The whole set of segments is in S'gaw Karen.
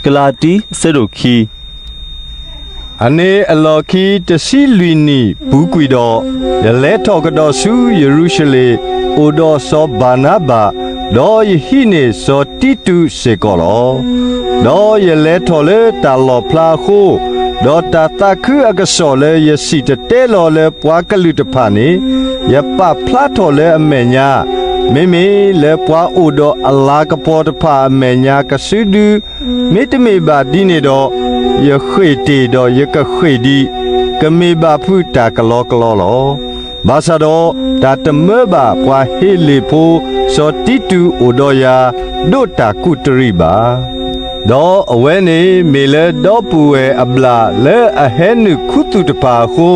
ကလၤတံ အဆၢဒိၣ်ခံ. အန့ၣ်အလီၢ်ခံတဆံလွံၢ်နံၣ်ပူၤကွံာ်ဒီး, ယလဲၤထီၣ်ကဒီးဆူယရူၤၡလ့ၣ်, အိၣ်ဒီးစီၤဘၤနါဘး, ဒီးယဟံးန့ၢ်စီၤတံတူးစ့ၢ်ကီးလီၤ. ဒီးယလဲၤထီၣ်လၢတၢ်လီၣ်ဖျါအဃိ, ဒီးတၢ်သးခုအကစီၣ်လၢယစံၣ်တဲၤတဲလီၤလၢပှၤကလုာ်တဖၣ်န့ၣ်, ယပာ်ဖျါထီၣ်လၢအမဲာ်ညါ, မ့မ့ၢ်လၢပှၤအိၣ်ဒီးအလၤကပီၤတဖၣ်အမဲာ်ညါကစုဒု, မ့တမ့ၢ်ဘၣ်ဒ်န့ၣ်ဒီး, ယဃ့ၢ်တ့ၢ်ဒီးယကဃ့ၢ်ဒံး, ကမ့ၢ်ဘၣ်ဖုးတၢ်ကလီကလီလီၤ. ဘၣ်ဆၣ်ဒီး, တၢ်တမၢဘၣ်ပှၤဟ့လ့ၣ်ဖိစီၤတံတူးအိၣ်ဒီးယၤ, ဒိးတၢ်ကူးတရံးဘၣ်. ဒီးအဝဲန့ၣ်မ့ၢ်လၢဒီပုၢ်ဝဲၢ်အဘျၣ်လၢအဟဲနုာ်ခူသူၣ်တဖၣ်အဃိ,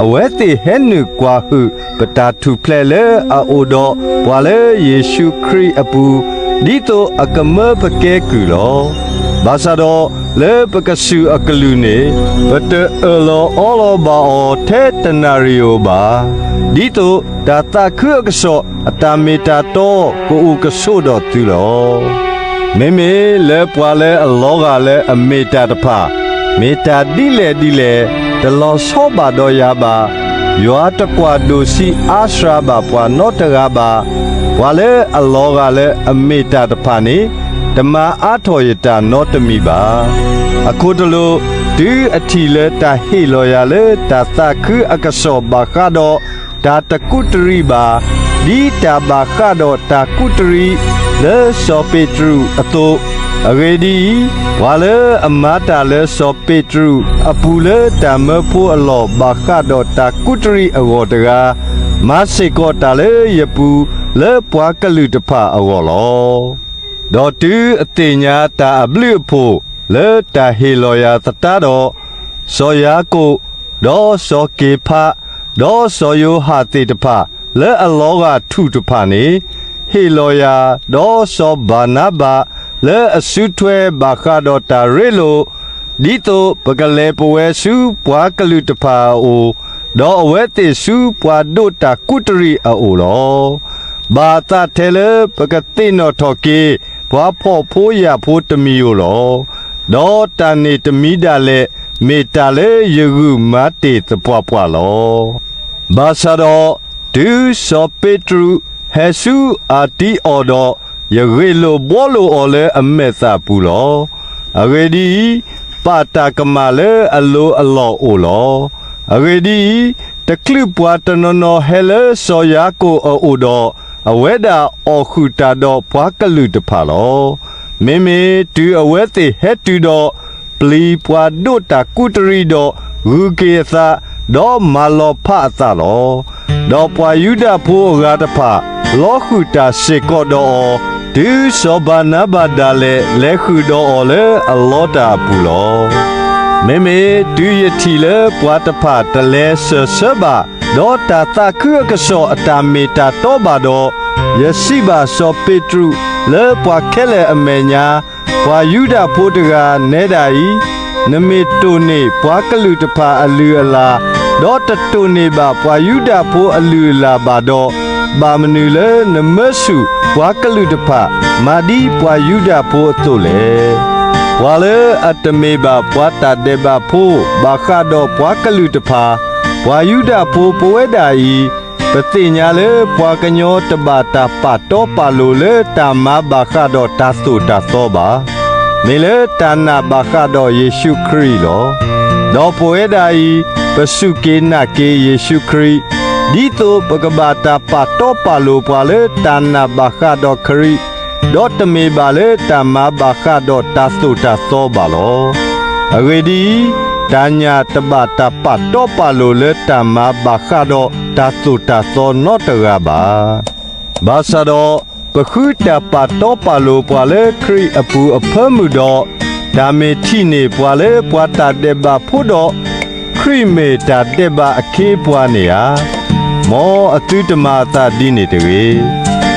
အဝဲသ့ၣ်ဟဲနုာ်ကွၢ်ဟုၣ်ပတၢ်ထူၣ်ဖျဲးလၢအအိၣ်ဒီးပှၤလၢယ့ၣ်ၡူးခရံာ်အပူၤ, ဒ်သိးအကမၢပကဲကုၢ်လီၤ. ဘၣ်ဆၣ်ဒီးလၢပကစူၢ်အကလုၢ်န့ၣ်, ပတအၢၣ်လီၤအီလီၤဘၣ်အီၤထဲတနၣ်ရံၣ်ဧိၤဘၣ်, ဒ်သိးတၢ်သးခုအကစီၣ်အတၢ်မ့ၢ်တၢ်တီကအိၣ်ကဆိးဒီးသုလီၤ. မ့မ့ၢ်လၢပှၤလၢအလီၤဂာ်လၢအမ့ၢ်တၢ်တဖၣ်, မ့ၢ်တၢ်ဒ်လဲၣ်ဒ်လဲၣ်, တလီၤဆီဘၣ်ဒီးယၤဘၣ်. ယွၤတကွၢ်ဒိၣ်ဆံးအါစှၤဘၣ်ပှၤနီတဂၤဘၣ်. ပှၤလၢအလီၤဂာ်လၢအမ့ၢ်တၢ်တဖၣ်န့ၣ်, တမၤအါထီၣ်ယတၢ်နီတမံၤဘၣ်. အခိၣ်တလိာ်, တုၤအထံၣ်လၢတၢ်ဟ့ၣ်လီၤယၤလၢတၢ်သးခုအကစီၣ်ဘၣ်ဃးဒီးတၢ်တကူးတရံးဘၣ်, ဒ်တၢ်ဘၣ်ဃးဒီးတၢ်ကူးတရံးလၢစီၤပ့းတရူးအသိး, အဂ့ၢ်ဒ်အံၤ, ပှၤလၢအမၤတၢ်လၢစီၤပ့းတရူးအပူၤလၢတၢ်မၢဖိအလီၢ်ဘၣ်ဃးဒီးတၢ်ကူးတရံးအဂီၢ်တဂၤ, မၤစ့ၢ်ကီးတၢ်လၢယပူၤလၢပှၤကလုာ်တဖၣ်အဂီၢ်လီၤ. ဒီးတုၤအသ့ၣ်ညါတၢ်အဘျုးအဖှိၣ်လၢတၢ်ဟ့ၣ်လီၤယၤသတးဒီး, စီၤယၤကိာ်, ဒီးစီၤက့ၤဖး, ဒီးစီၤယိၤဟၣ်သ့ၣ်တဖၣ်, လၢအလီၤဂာ်ထူၣ်တဖၣ်န့ၣ်, ဟ့ၣ်လီၤယၤ, ဒီးစီၤဘၤနါဘး, လၢအစုထွဲဘၣ်ဃးဒီးတၢ်ရ့လိာ်, ဒ်သိးပကလဲၤပဝဲဆူပှၤကလုာ်တဖၣ်အအိၣ်, ဒီးအဝဲသ့ၣ်ဆူပှၤဒိးတၢ်ကူးတရံးအအိၣ်လီၤ. ဘၣ်သးထဲလၢပကသ့ၣ်နီၣ်ထီၣ်က့ၤ ပှၤဖှီၣ်ဖိယာ်ဖိတမံၤဧိၤလီၤ. ဒီးတၢ်န့ၣ်တမံၤဒၣ်လဲာ် မ့ၢ်တၢ်လၢယဂုာ်မၤတ့ၢ်သပှၢ်ပှၢ်လီၤ. ဘၣ်ဆၣ်ဒီး, တုၤစီၤပ့းတရူးဟဲဆူအၤတံအီၤဒီး, ယဂ့ၢ်လိာ်ဘှီလိာ်အီၤလၢအမဲာ်သၣ်ပူၤလီၤ. အဂ့ၢ်ဒ်အံၤ, ပာ်တၢ်ကမၣ်လၢအလိၤအလီၢ်အိၣ်လီၤ. အဂ့ၢ်ဒ်အံၤ, တချုးပှၤတနီၤနီၤဟဲလၢစီၤယၤကိာ်အအိၣ်ဒီး, အဝဲဒၣ်အီၣ်ဃုာ်တၢ်ဒီးပှၤကလုာ်တဖၣ်လီၤ. မ့မ့ၢ်တုၤအဝဲသ့ၣ်ဟဲတုၤဒီး, ပျံၤပှၤဒိးတၢ်ကူးတရံးဒီးဂုၤက့ၤအသး, ဒီးမၤလီၤဖးအသးလီၤ. ဒီးပှၤယူဒၤဖိအဂၤတဖၣ် လီၤဃုာ်တၢ်စ့ၢ်ကီးဒီးအီၤ, တုၤစီၤဘၤနါဘးဒၣ်လဲာ်လဲၤဃုာ်ဒီးအီၤလၢအလီတၢ်အပူၤလီၤ. မ့မ့ၢ်တုၤယထံၣ်လၢပှၤတဖၣ်တလဲၤစၢၢ်ဆၢဘၣ်, ဒီးတၢ်သးခုအကစီၣ်အတၢ်မ့ၢ်တၢ်တီဘၣ်ဒီး, ယစံးဘၣ်စီၤပ့းတရူးလၢပှၤခဲလၢာ်အမဲာ်ညါ, ပှၤယူဒၤဖိတဂၤနဲဒၣ်အံၤ, နမ့ၢ်တိၢ်န့ၢ်ပှၤကလုာ်တဖၣ်အလုၢ်အလၢ်, ဒီးတတိၢ်န့ၢ်ဘၣ်ပှၤယူဒၤဖိအလုၢ်အလၢ်ဘၣ်ဒီး, ဘၣ်မနုၤလၢနမၢဆူၣ်ပှၤကလုာ်တဖၣ်မၤဒ်ပှၤယူဒၤဖိအသိးလဲၣ်. ပှၤလၢအတမ့ၢ်ဘၣ်ပှၤတၢ်ဒဲးဘးဖိဘၣ်ဃးဒီးပှၤကလုာ်တဖၣ်, ပှၤယူဒၤဖိပဝဲဒၣ်အံၤ, ပသ့ၣ်ညါလၢပှၤကညီတဘၣ်တၢ်ပာ်တီပာ်လိၤလၢတၢ်မၤဘၣ်ဃးဒီးတၢ်သိၣ်တၢ်သီဘၣ်. မ့ၢ်လၢတၢ်နာ်ဘၣ်ဃးဒီးယ့ၣ်ၡူးခရံာ်လီၤ. ဒီးပဝဲဒၣ်အံၤ, ပစူၢ်က့ၤနာ်က့ၤယ့ၣ်ၡူးခရံာ်, ဒ်သိးပကဘၣ်တၢ်ပာ်တီပာ်လိၤပှၤလၢတၢ်နာ်ဘၣ်ဃးဒီးခရံာ်, ဒီးတမ့ၢ်ဘၣ်လၢတၢ်မၤဘၣ်ဃးဒီးတၢ်သိၣ်တၢ်သီဘၣ်လီၤ. အဂ့ၢ်ဒ်အံၤ, တၢ်ညၣ်တဘၣ်တၢ်ပာ်တီပာ်လိၤလၢတၢ်မၤဘၣ်ဃးဒီးတၢ်သိၣ်တၢ်သီနီတဂၤဘၣ်. ဘၣ်ဆၣ်ဒီး, ပဃုတၢ်ပာ်တီပာ်လိၤပှၤလၢခရံာ်အပူၤအဖၢမုၢ်ဒီး, တၢ်မ့ၢ်ထံၣ်န့ၢ်ပှၤလၢပှၤတၢ်ဒဲးဘးဖိဒီး, ခရံာ်မ့ၢ်တၢ်ဒဲးဘးအခ့အပှၤန့ၣ်ဧါ. မ်အသုတမၤအသးဒ်န့ၣ်တဂ့ၤ.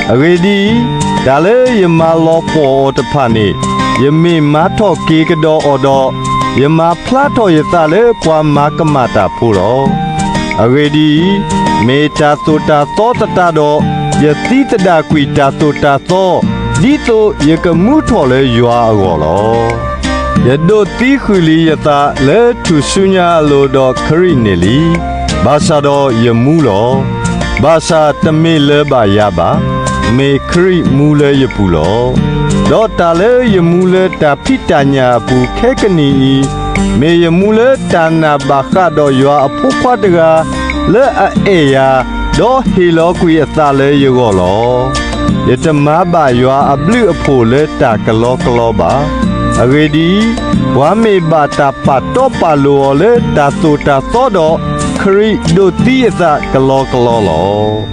အဂ့ၢ်ဒ်အံၤ, တၢ်လၢယမၤလီၤပှီၢ်အီၤတဖၣ်န့ၣ်, ယမ့ၢ်မၤထီၣ်က့ၤကဒီးအီၤဒီး, ယမၤဖျါထီၣ်ယသးလၢပှၤမၤကမၣ်တၢ်ဖိလီၤ. အဂ့ၢ်ဒ်အံၤ, မ့ၢ်တၢ်သိၣ်တၢ်သီသတးဒီး, ယသံသဒၣ်ကွံာ်တၢ်သိၣ်တၢ်သီ, ဒ်သိးယကမူထီၣ်လၢယွၤအဂီၢ်လီၤ. ယဒိးသံဃုာ်လံယသးလၢထူၣ်စုညါအလိၤဒီးခရံာ်န့ၣ်လံ, ဘၣ်ဆၣ်ဒီးယမူလီၤ. ဘၣ်ဆၣ်တမ့ၢ်လၢၤဘၣ်ယၤဘၣ်, မ့ၢ်ခရံာ်မူလၢယပူၤလီၤ. ဒီးတၢ်လၢယမူလၢတၢ်ဖံးတၢ်ညၣ်အပူၤခဲကနံၣ်အံၤ, မ့ၢ်ယမူလၢတၢ်နာ်ဘၣ်ဃးဒီးယွၤအဖိခွါတဂၤ လၢအအဲၣ်ယၤ, ဒီးဟ့ၣ်လီၤကွံာ်အသးလၢယဂီၢ်လီၤ. ယတမၤဘၣ်ယွၤအဘျုးအဖှိၣ်လၢတၢ်ကလီကလီဘၣ်. အဂ့ၢ်ဒ်အံၤ, ပှၤမ့ၢ်ဘၣ်တၢ်ပာ်တီပာ်လိၤအီၤလၢတၢ်သိၣ်တၢ်သီဒီး, ခရံာ်ဒိးသံအသးကလီကလီလီၤ.